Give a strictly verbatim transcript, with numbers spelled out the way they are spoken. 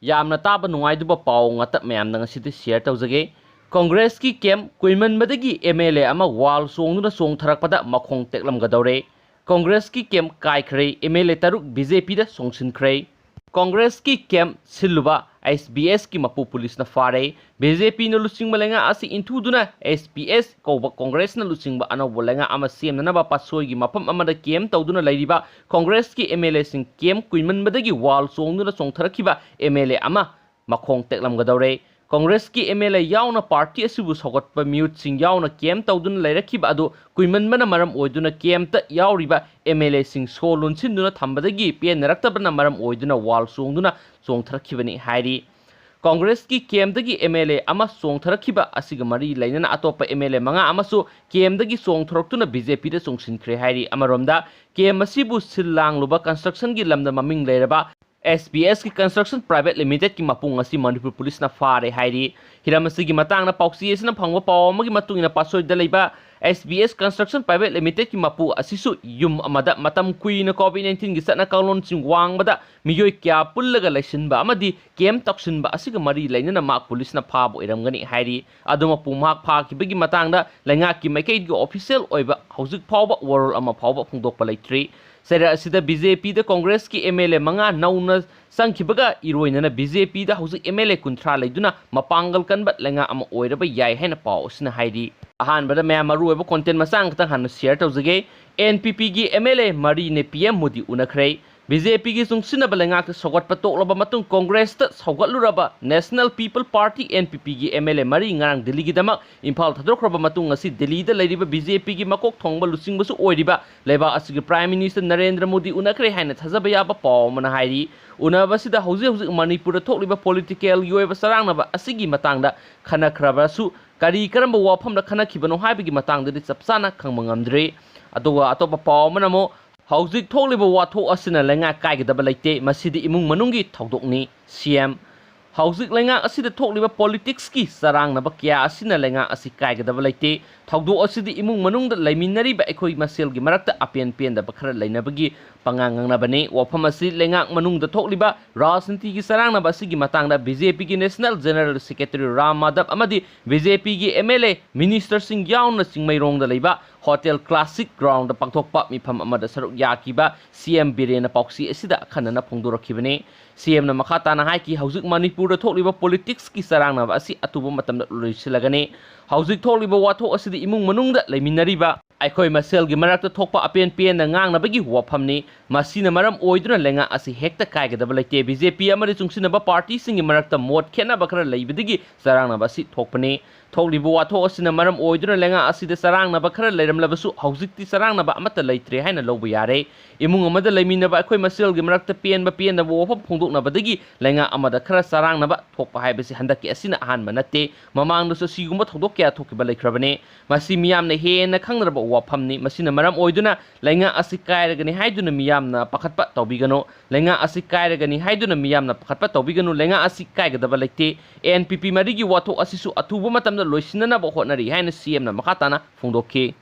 ꯌꯥꯝꯅ ꯇꯥꯕ ꯅꯨꯡꯉꯥꯏꯗꯕ ꯄꯥꯎ ꯉꯥꯛꯇ ꯃꯌꯥꯝꯗ ꯉꯁꯤꯗꯤ ꯁꯤꯌꯔ ꯇꯧꯖꯒꯦ꯫ ꯀꯣꯡꯒ꯭ꯔꯦꯁꯀꯤ ꯀꯦꯝ ꯀꯨꯏꯃꯟꯕꯗꯒꯤ ꯑꯦꯝ ꯑꯦꯜ ꯑꯦ ꯑꯃ ꯋꯥꯜ ꯆꯣꯡꯗꯨꯅ ꯆꯣꯡꯊꯔꯛꯄꯗ ꯃꯈꯣꯡ ꯇꯦꯛꯂꯝꯒꯗꯧꯔꯦ꯫ ꯀꯣꯡꯒ꯭ꯔꯦꯁꯀꯤ ꯀꯦꯝ ꯀꯥꯏꯈ꯭ꯔꯦ, ꯑꯦꯝ ꯑꯦꯜ ꯑꯦ ꯇꯔꯨꯛ ꯕꯤ ꯖꯦ ꯄꯤꯗ ꯆꯣꯡꯁꯤꯟꯈ꯭ꯔꯦ꯫ ꯀꯣꯡꯒ꯭ꯔꯦꯁꯀꯤ ꯀꯦꯝ ꯁꯤꯜꯂꯨꯕ ꯑꯦꯁ ꯕꯤ ꯑꯦꯁꯀꯤ ꯃꯄꯨ ꯄꯨꯂꯤꯁꯅ ꯐꯥꯔꯦ꯫ ꯕꯤ ꯖꯦ ꯄꯤꯅ ꯂꯨꯆꯤꯡꯕ ꯂꯩꯉꯥꯛ ꯑꯁꯤ ꯏꯟꯊꯨꯗꯨꯅ ꯑꯦꯁ ꯕꯤ ꯑꯦꯁ ꯀꯧꯕ ꯀꯣꯡꯒ꯭ꯔꯦꯁꯅ ꯂꯨꯆꯤꯡꯕ ꯑꯅꯧꯕ ꯂꯩꯉꯥꯛ ꯑꯃ ꯁꯦꯝꯅꯅꯕ ꯄꯥꯠꯁꯣꯏꯒꯤ ꯃꯐꯝ ꯑꯃꯗ ꯀꯦꯝ ꯇꯧꯗꯨꯅ ꯂꯩꯔꯤꯕ ꯀꯣꯡꯒ꯭ꯔꯦꯁꯀꯤ ꯑꯦꯝ ꯑꯦꯜ ꯑꯦꯁꯤꯡ ꯀꯦꯝ ꯀꯨꯏꯃꯟꯕꯗꯒꯤ ꯋꯥꯜ ꯆꯣꯡꯗꯨꯅ ꯆꯣꯡꯊꯔꯛꯈꯤꯕ ꯑꯦꯝ ꯑꯦꯜ ꯑꯦ ꯑꯃ ꯃꯈꯣꯡ ꯇꯦꯛꯂꯝꯒꯗꯧꯔꯦ꯫ ꯀꯣꯡꯒ꯭ꯔꯦꯁꯀꯤ ꯑꯦꯝ ꯑꯦꯜ ꯑꯦ ꯌꯥꯎꯅ ꯄꯥꯔꯇꯤ ꯑꯁꯤꯕꯨ ꯁꯧꯒꯠꯄ ꯃꯤꯍꯨꯠꯁꯤꯡ ꯌꯥꯎꯅ ꯀꯦꯝ ꯇꯧꯗꯨꯅ ꯂꯩꯔꯛꯈꯤꯕ ꯑꯗꯨ ꯀꯨꯏꯃꯟꯕꯅ ꯃꯔꯝ ꯑꯣꯏꯗꯨꯅ ꯀꯦꯝꯇ ꯌꯥꯎꯔꯤꯕ ꯑꯦꯝ ꯑꯦꯜ ꯑꯦꯁꯤꯡ ꯁꯣ ꯂꯣꯟꯁꯤꯟꯗꯨꯅ ꯊꯝꯕꯗꯒꯤ ꯄꯦꯟꯅꯔꯛꯇꯕꯅ ꯃꯔꯝ ꯑꯣꯏꯗꯨꯅ ꯋꯥꯜ ꯆꯣꯡꯗꯨꯅ ꯆꯣꯡꯊꯔꯛꯈꯤꯕꯅꯤ ꯍꯥꯏꯔꯤ꯫ ꯀꯣꯡꯒ꯭ꯔꯦꯁꯀꯤ ꯀꯦꯝꯗꯒꯤ ꯑꯦꯝ ꯑꯦꯜ ꯑꯦ ꯑꯃ ꯆꯣꯡꯊꯔꯛꯈꯤꯕ ꯑꯁꯤꯒ ꯃꯔꯤ ꯂꯩꯅꯅ ꯑꯇꯣꯞꯄ ꯑꯦꯝ ꯑꯦꯜ ꯑꯦ ꯃꯉꯥ ꯑꯃꯁꯨ ꯀꯦꯝꯗꯒꯤ ꯆꯣꯡꯊꯣꯔꯛꯇꯨꯅ ꯕꯤ ꯖꯦ ꯄꯤꯗ ꯆꯣꯡꯁꯤꯟꯈ꯭ꯔꯦ ꯍꯥꯏꯔꯤ꯫ ꯑꯃꯔꯣꯝꯗ, ꯀꯦꯝ ꯑꯁꯤꯕꯨ ꯁꯤꯜ ꯂꯥꯡꯂꯨꯕ ꯀꯟꯁꯇ꯭ꯔꯛꯁꯟꯒꯤ ꯂꯝꯗ ꯃꯃꯤꯡ ꯂꯩꯔꯕ ꯑꯦꯁ ꯕꯤ ꯑꯦꯁꯀꯤ ꯀꯟꯁꯇ꯭ꯔꯛꯁꯟ ꯄ꯭ꯔꯥꯏꯚꯦꯠ ꯂꯤꯃꯤꯇꯦꯗꯀꯤ ꯃꯄꯨ ꯑꯁꯤ ꯃꯅꯤꯄꯨꯔ ꯄꯨꯂꯤꯁꯅ ꯐꯥꯔꯦ ꯍꯥꯏꯔꯤ꯫ ꯍꯤꯔꯝ ꯑꯁꯤꯒꯤ ꯃꯇꯥꯡꯗ ꯄꯥꯎꯆꯦ ꯑꯁꯤꯅ ꯐꯪꯕ ꯄꯥꯎ ꯑꯃꯒꯤ ꯃꯇꯨꯡ ꯏꯟꯅ, ꯄꯥꯠꯁꯣꯏꯗ ꯂꯩꯕ ꯑꯦꯁ ꯕꯤ ꯑꯦꯁ ꯀꯟꯁꯇ꯭ꯔꯛꯁꯟ ꯄ꯭ꯔꯥꯏꯚꯦꯠ ꯂꯤꯃꯤꯇꯦꯗꯀꯤ ꯃꯄꯨ ꯑꯁꯤꯁꯨ ꯌꯨꯝ ꯑꯃꯗ ꯃꯇꯝ ꯀꯨꯏꯅ ꯀꯣꯚꯤꯗ ꯅꯥꯏꯟꯇꯤꯟꯒꯤ ꯆꯠꯅ ꯀꯥꯡꯂꯣꯟꯁꯤꯡ ꯋꯥꯡꯕꯗ ꯃꯤꯑꯣꯏ ꯀꯌꯥ ꯄꯨꯜꯂꯒ ꯂꯩꯁꯤꯟꯕ ꯑꯃꯗꯤ ꯀꯦꯝ ꯇꯧꯁꯤꯟꯕ ꯑꯁꯤꯒ ꯃꯔꯤ ꯂꯩꯅꯅ ꯃꯍꯥꯛ ꯄꯨꯂꯤꯁꯅ ꯐꯥꯕ ꯑꯣꯏꯔꯝꯒꯅꯤ ꯍꯥꯏꯔꯤ꯫ ꯑꯗꯨꯃꯛꯄꯨ, ꯃꯍꯥꯛ ꯐꯥꯈꯤꯕꯒꯤ ꯃꯇꯥꯡꯗ ꯂꯩꯉꯥꯛꯀꯤ ꯃꯥꯏꯀꯩꯗꯒꯤ ꯑꯣꯐꯤꯁꯤꯌꯦꯜ ꯑꯣꯏꯕ ꯍꯧꯖꯤꯛ ꯐꯥꯎꯕ ꯋꯥꯔꯣꯜ ꯑꯃ ꯐꯥꯎꯕ ꯐꯣꯡꯗꯣꯛꯄ ꯂꯩꯇ꯭ꯔꯤ꯫ ꯆꯩꯔꯛ ꯑꯁꯤꯗ ꯕꯤ ꯖꯦ ꯄꯤꯗ ꯀꯣꯡꯒ꯭ꯔꯦꯁꯀꯤ ꯑꯦꯝ ꯑꯦꯜ ꯑꯦ ꯃꯉꯥ ꯅꯧꯅ ꯆꯪꯈꯤꯕꯒ ꯏꯔꯣꯏꯅꯅ ꯕꯤ ꯖꯦ ꯄꯤꯗ ꯍꯧꯖꯤꯛ ꯑꯦꯝ ꯑꯦꯜ ꯑꯦ ꯀꯨꯟꯊ꯭ꯔꯥ ꯂꯩꯗꯨꯅ ꯃꯄꯥꯡꯒꯜ ꯀꯟꯕ ꯂꯩꯉꯥꯛ ꯑꯃ ꯑꯣꯏꯔꯕ ꯌꯥꯏ ꯍꯥꯏꯅ ꯄꯥꯎ ꯑꯁꯤꯅ ꯍꯥꯏꯔꯤ꯫ ꯑꯍꯥꯟꯕꯗ ꯃꯌꯥꯝ ꯃꯔꯨꯑꯣꯏꯕ ꯀꯣꯟꯇꯦꯟ ꯃꯆꯥ ꯑꯃꯈꯛꯇꯪ ꯍꯥꯟꯅ ꯁꯤꯌꯔ ꯇꯧꯖꯒꯦ꯫ ꯑꯦꯟ ꯄꯤ ꯄꯤꯒꯤ ꯑꯦꯝ ꯑꯦꯜ ꯑꯦ ꯃꯔꯤꯅ ꯄꯤ ꯑꯦꯝ ꯃꯣꯗꯤ ꯎꯅꯈ꯭ꯔꯦ꯫ ꯕꯤ ꯖꯦ ꯄꯤꯒꯤ ꯆꯨꯡꯁꯤꯟꯅꯕ ꯂꯩꯉꯥꯛꯇ ꯁꯧꯒꯠꯄ ꯇꯣꯛꯂꯕ ꯃꯇꯨꯡ ꯀꯣꯡꯒ꯭ꯔꯦꯁꯇ ꯁꯧꯒꯠꯂꯨꯔꯕ national people party, N P ꯄꯤꯒꯤ ꯑꯦꯝ ꯑꯦꯜ ꯑꯦ ꯃꯔꯤ ꯉꯔꯥꯡ ꯗꯤꯜꯂꯤꯒꯤꯗꯃꯛ ꯏꯝꯐꯥꯜ ꯊꯥꯗꯣꯛꯈ꯭ꯔꯕ ꯃꯇꯨꯡ, ꯉꯁꯤ ꯗꯤꯜꯂꯤꯗ ꯂꯩꯔꯤꯕ ꯕꯤ ꯖꯦ ꯄꯤꯒꯤ ꯃꯀꯣꯛ ꯊꯣꯡꯕ ꯂꯨꯆꯤꯡꯕꯁꯨ ꯑꯣꯏꯔꯤꯕ ꯂꯩꯕꯥꯛ ꯑꯁꯤꯒꯤ ꯄ꯭ꯔꯥꯏꯝ ꯃꯤꯅꯤꯁꯇꯔ ꯅꯔꯦꯟꯗ꯭ꯔ ꯃꯣꯗꯤ ꯎꯅꯈ꯭ꯔꯦ ꯍꯥꯏꯅ ꯊꯥꯖꯕ ꯌꯥꯕ ꯄꯥꯎ ꯑꯃꯅ ꯍꯥꯏꯔꯤ꯫ ꯎꯅꯕꯁꯤꯗ ꯍꯧꯖꯤꯛ ꯍꯧꯖꯤꯛ ꯃꯅꯤꯄꯨꯔꯗ ꯊꯣꯛꯂꯤꯕ ꯄꯣꯂꯤꯇꯤꯀꯦꯜꯒꯤ ꯑꯣꯏꯕ ꯆꯔꯥꯡꯅꯕ ꯑꯁꯤꯒꯤ ꯃꯇꯥꯡꯗ ꯈꯟꯅꯈ꯭ꯔꯕꯁꯨ, ꯀꯔꯤ ꯀꯔꯝꯕ ꯋꯥꯐꯝꯗ ꯈꯟꯅꯈꯤꯕꯅꯣ ꯍꯥꯏꯕꯒꯤ ꯃꯇꯥꯡꯗꯗꯤ ꯆꯞ ꯆꯥꯅ ꯈꯪꯕ ꯉꯝꯗ꯭ꯔꯤ꯫ ꯑꯗꯨꯒ ꯑꯇꯣꯞꯄ ꯄꯥꯎ ꯑꯃꯅ ꯑꯃꯨꯛ, ꯍꯧꯖꯤꯛ ꯊꯣꯛꯂꯤꯕ ꯋꯥꯊꯣꯛ ꯑꯁꯤꯅ ꯂꯩꯉꯥꯛ ꯀꯥꯏꯒꯗꯕ ꯂꯩꯇꯦ, ꯃꯁꯤꯗꯤ ꯏꯃꯨꯡ ꯃꯅꯨꯡꯒꯤ ꯊꯧꯗꯣꯛꯅꯤ, ꯁꯤ ꯑꯦꯝ꯫ ꯍꯧꯖꯤꯛ ꯂꯩꯉꯥꯛ ꯑꯁꯤꯗ ꯊꯣꯛꯂꯤꯕ ꯄꯣꯂꯤꯇꯤꯛꯁꯀꯤ ꯆꯔꯥꯡꯅꯕ ꯀꯌꯥ ꯑꯁꯤꯅ ꯂꯩꯉꯥꯛ ꯑꯁꯤ ꯀꯥꯏꯒꯗꯕ ꯂꯩꯇꯦ꯫ ꯊꯧꯗꯣꯛ ꯑꯁꯤꯗꯤ ꯏꯃꯨꯡ ꯃꯅꯨꯡꯗ ꯂꯩꯃꯤꯟꯅꯔꯤꯕ ꯑꯩꯈꯣꯏ ꯃꯁꯦꯜꯒꯤ ꯃꯔꯛꯇ ꯑꯄꯦꯟ ꯄꯦꯟꯗꯕ ꯈꯔ ꯂꯩꯅꯕꯒꯤ ꯄꯉꯥꯡ ꯉꯥꯡꯅꯕꯅꯤ꯫ ꯋꯥꯐꯝ ꯑꯁꯤ ꯂꯩꯉꯥꯛ ꯃꯅꯨꯡꯗ ꯊꯣꯛꯂꯤꯕ ꯔꯥꯖꯅꯤꯇꯤꯒꯤ ꯆꯔꯥꯡꯅꯕ ꯑꯁꯤꯒꯤ ꯃꯇꯥꯡꯗ ꯕꯤ ꯖꯦ ꯄꯤꯒꯤ national general secretary Ram Madhab ꯑꯃꯗꯤ ꯕꯤ ꯖꯦ ꯄꯤꯒꯤ ꯑꯦꯝ ꯑꯦꯜ ꯑꯦ, ꯃꯤꯅꯤꯁꯇꯔꯁꯤꯡ ꯌꯥꯎꯅ ꯆꯤꯡꯃꯩꯔꯣꯡꯗ ꯂꯩꯕ ꯍꯣꯇꯦꯜ ꯀ꯭ꯂꯥꯁꯤꯛ ꯒ꯭ꯔꯥꯎꯟꯗ ꯄꯥꯡꯊꯣꯛꯄ ꯃꯤꯐꯝ ꯑꯃꯗ ꯁꯔꯨꯛ ꯌꯥꯈꯤꯕ ꯁꯤ ꯑꯦꯝ ꯕꯤꯔꯦꯟꯅ ꯄꯥꯎꯆꯦ ꯑꯁꯤꯗ ꯑꯈꯟꯅꯅ ꯐꯣꯡꯗꯣꯔꯛꯈꯤꯕꯅꯤ꯫ ꯁꯤ ꯑꯦꯝꯅ ꯃꯈꯥ ꯇꯥꯅ ꯍꯥꯏꯈꯤ, ꯍꯧꯖꯤꯛ ꯃꯅꯤꯄꯨꯔꯗ ꯊꯣꯛꯂꯤꯕ ꯄꯣꯂꯤꯇꯤꯛꯁꯀꯤ ꯆꯔꯥꯡꯅꯕ ꯑꯁꯤ ꯑꯊꯨꯕ ꯃꯇꯝꯗ ꯂꯣꯏꯁꯤꯜꯂꯒꯅꯤ꯫ ꯍꯧꯖꯤꯛ ꯊꯣꯛꯂꯤꯕ ꯋꯥꯊꯣꯛ ꯑꯁꯤꯗꯤ ꯏꯃꯨꯡ ꯃꯅꯨꯡꯗ ꯂꯩꯃꯤꯟꯅꯔꯤꯕ ꯑꯩꯈꯣꯏ ꯃꯁꯦꯜꯒꯤ ꯃꯔꯛꯇ ꯊꯣꯛꯄ ꯑꯄꯦꯟ ꯄꯦꯟꯗ ꯉꯥꯡꯅꯕꯒꯤ ꯋꯥꯐꯝꯅꯤ꯫ ꯃꯁꯤꯅ ꯃꯔꯝ ꯑꯣꯏꯗꯨꯅ ꯂꯩꯉꯥꯛ ꯑꯁꯤ ꯍꯦꯛꯇ ꯀꯥꯏꯒꯗꯕ ꯂꯩꯇꯦ꯫ ꯕꯤ ꯖꯦ ꯄꯤ ꯑꯃꯗꯤ ꯆꯨꯡꯁꯤꯟꯅꯕ ꯄꯥꯔꯇꯤꯁꯤꯡꯒꯤ ꯃꯔꯛꯇ ꯃꯣꯠ ꯈꯦꯠꯅꯕ ꯈꯔ ꯂꯩꯕꯗꯒꯤ ꯆꯔꯥꯡꯅꯕ ꯑꯁꯤ ꯊꯣꯛꯄꯅꯤ꯫ ꯊꯣꯛꯂꯤꯕ ꯋꯥꯊꯣꯛ ꯑꯁꯤꯅ ꯃꯔꯝ ꯑꯣꯏꯗꯨꯅ ꯂꯩꯉꯥꯛ ꯑꯁꯤꯗ ꯆꯔꯥꯡꯅꯕ ꯈꯔ ꯂꯩꯔꯝꯂꯕꯁꯨ, ꯍꯧꯖꯤꯛꯇꯤ ꯆꯔꯥꯡꯅꯕ ꯑꯃꯠꯇ ꯂꯩꯇ꯭ꯔꯦ ꯍꯥꯏꯅ ꯂꯧꯕ ꯌꯥꯔꯦ꯫ ꯏꯃꯨꯡ ꯑꯃꯗ ꯂꯩꯃꯤꯟꯅꯕ ꯑꯩꯈꯣꯏ ꯃꯁꯦꯜꯒꯤ ꯃꯔꯛꯇ ꯄꯦꯟꯕ ꯄꯦꯟꯗꯕ ꯋꯥꯐꯝ ꯐꯣꯡꯗꯣꯛꯅꯕꯗꯒꯤ ꯂꯩꯉꯥꯛ ꯑꯃꯗ ꯈꯔ ꯆꯔꯥꯡꯅꯕ ꯊꯣꯛꯄ ꯍꯥꯏꯕꯁꯤ ꯍꯟꯗꯛꯀꯤ ꯑꯁꯤꯅ ꯑꯍꯥꯟꯕ ꯅꯠꯇꯦ꯫ ꯃꯃꯥꯡꯗꯁꯨ ꯑꯁꯤꯒꯨꯝꯕ ꯊꯧꯗꯣꯛ ꯀꯌꯥ ꯊꯣꯛꯈꯤꯕ ꯂꯩꯈ꯭ꯔꯕꯅꯤ꯫ ꯃꯁꯤ ꯃꯤꯌꯥꯝꯅ ꯍꯦꯟꯅ ꯈꯪꯅꯔꯕ ꯋꯥꯐꯝꯅꯤ꯫ ꯃꯁꯤꯅ ꯃꯔꯝ ꯑꯣꯏꯗꯨꯅ ꯂꯩꯉꯥꯛ ꯑꯁꯤ ꯀꯥꯏꯔꯒꯅꯤ ꯍꯥꯏꯗꯨꯅ ꯃꯤꯌꯥꯝꯅ ꯄꯥꯈꯠꯄ ꯇꯧꯕꯤꯒꯅꯨ꯫ ꯂꯩꯉꯥꯛ ꯑꯁꯤ ꯀꯥꯏꯔꯒꯅꯤ ꯍꯥꯏꯗꯨꯅ ꯃꯤꯌꯥꯝꯅ ꯄꯥꯈꯠꯄ ꯇꯧꯕꯤꯒꯅꯨ꯫ ꯂꯩꯉꯥꯛ ꯑꯁꯤ ꯀꯥꯏꯒꯗꯕ ꯂꯩꯇꯦ꯫ ꯑꯦꯟ ꯄꯤ ꯄꯤ ꯃꯔꯤꯒꯤ ꯋꯥꯊꯣꯛ ꯑꯁꯤꯁꯨ ꯑꯊꯨꯕ ꯃꯇꯝꯗ ꯂꯣꯏꯁꯤꯟꯅꯅꯕ ꯍꯣꯠꯅꯔꯤ ꯍꯥꯏꯅ ꯁꯤ ꯑꯦꯝꯅ ꯃꯈꯥ ꯇꯥꯅ ꯐꯣꯡꯗꯣꯛꯈꯤ꯫